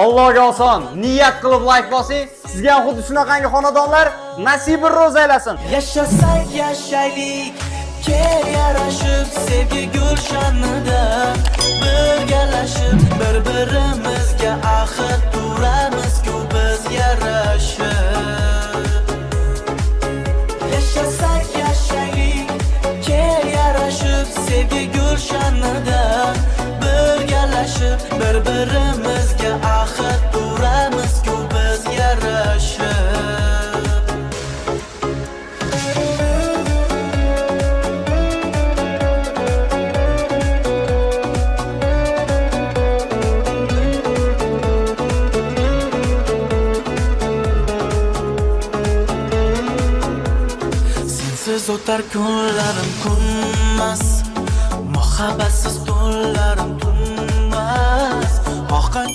Allohga oson, niyat qilib like bosing. Sizga ham xuddi shunaqangi xonadonlar nasibi ro'z aylasin. Yashasak yashaylik, kel yarashib, sevgi gulshanida birgalashib, bir-birimizga ahd turamiz-ku biz yarashib. Yashasak yashaylik, kel yarashib, sevgi gulshanida birgalashib, bir-birimizga ahd turamiz-ku biz yarashib. Sensiz o'tar kunlarim kunmas, muhabbatsiz tunlarim tunmas. Oqan